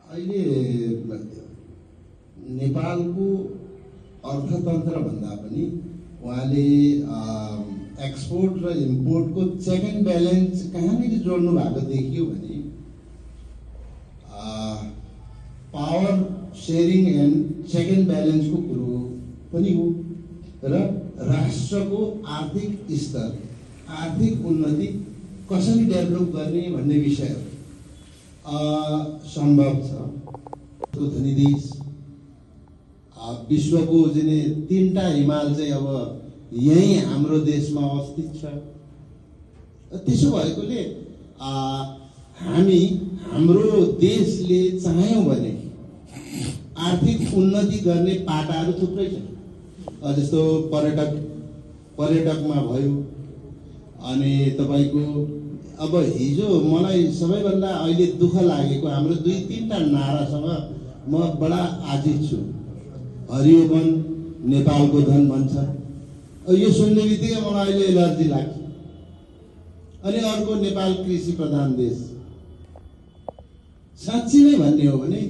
अहिले नेपालको अर्थतन्त्र भन्दा पनि उहाँले एक्सपोर्ट र इम्पोर्टको चेक एन्ड ब्यालेन्स कहाँनिर जोड्नु भएको देखियो भने power sharing and check and ब्यालेन्सको कुरो पनि हो र राष्ट्रको आर्थिक स्तर आर्थिक उन्नति कसरी डेभलप गर्ने भन्ने विषयहरू सम्भव छ। धनी देश विश्वको जुन तीनटा हिमाल चाहिँ अब यही हाम्रो देशमा अवस्थित छ। त्यसो भएकोले हामी हाम्रो देशले चाह्यौँ भने आर्थिक उन्नति गर्ने पाटाहरू थुप्रै छन्। जस्तो पर्यटकमा भयो अनि तपाईको अब हिजो मलाई सबैभन्दा अहिले दुःख लागेको हाम्रो 2-3टा नारासँग म बडा आजित छु। हरियो वन नेपालको धन भन्छ, यो सुन्ने बित्तिकै मलाई अहिले एलर्जी लाग्छ। अनि अर्को नेपाल कृषि प्रधान देश। साँच्चै नै भन्ने हो भने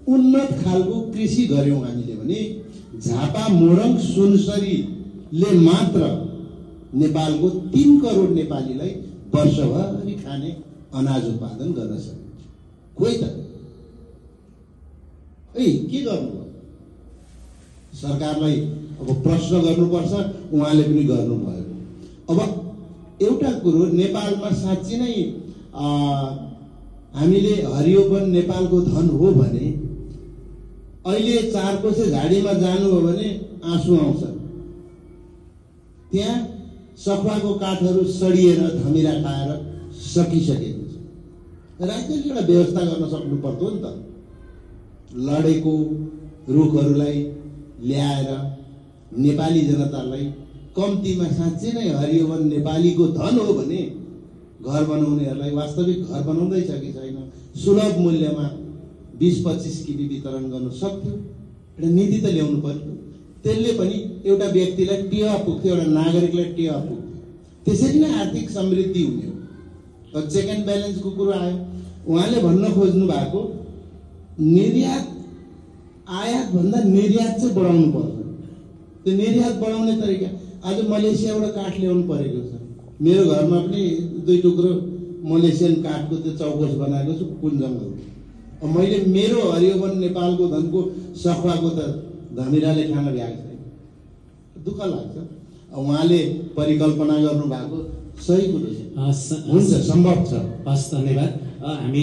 उन्नत खालको कृषि गर्यौं हामीले भने झापा मोरङ सुनसरीले मात्र नेपालको 3 करोड नेपालीलाई वर्षभरि खाने अनाज उत्पादन गर्न सक्छ। खोइ त के गर्नु? सरकारलाई अब प्रश्न गर्नुपर्छ, उहाँले पनि गर्नु भयो। अब एउटा कुरो नेपालमा साँच्चै नै हामीले हरियो वन नेपालको धन हो भने अहिले 4 कोसे झाडीमा जानु हो भने आँसु आउँछ। त्यहाँ सखुवाको काठहरू सडिएर धमिरा खाएर सकिसकेको छ। राज्यले एउटा व्यवस्था गर्न सक्नु पर्दो नि त। लडेको रुखहरूलाई ल्याएर नेपाली जनतालाई कम्तीमा साँच्चै नै हरियो वन नेपालीको धन हो भने घर बनाउनेहरूलाई वास्तविक घर बनाउँदैछ कि छैन, सुलभ मूल्यमा 20-25 किबी वितरण गर्न सक्थ्यो। एउटा नीति त ल्याउनु पर्यो। त्यसले पनि एउटा व्यक्तिलाई टेवा पुग्थ्यो, एउटा नागरिकलाई टेवा पुग्थ्यो। त्यसरी नै आर्थिक समृद्धि हुने हो। चेक एन्ड ब्यालेन्सको कुरो आयो। उहाँले भन्न खोज्नु भएको निर्यात आयात भन्दा निर्यात चाहिँ बढाउनु पर्छ। त्यो निर्यात बढाउने तरिका आज मलेसियाबाट काठ ल्याउनु परेको छ। मेरो घरमा पनि 2 टुक्रो मलेसियन काठको त्यो चौकोस बनाएको छु कुञ्जङहरू। अब मैले मेरो हरियो वन नेपालको धनको सखुवाको त धमिराले खान भ्याएको छैन। दुःख लाग्छ। उहाँले परिकल्पना गर्नु भएको सही कुरो छ। हुन्छ, सम्भव छ। हस्, धन्यवाद। हामी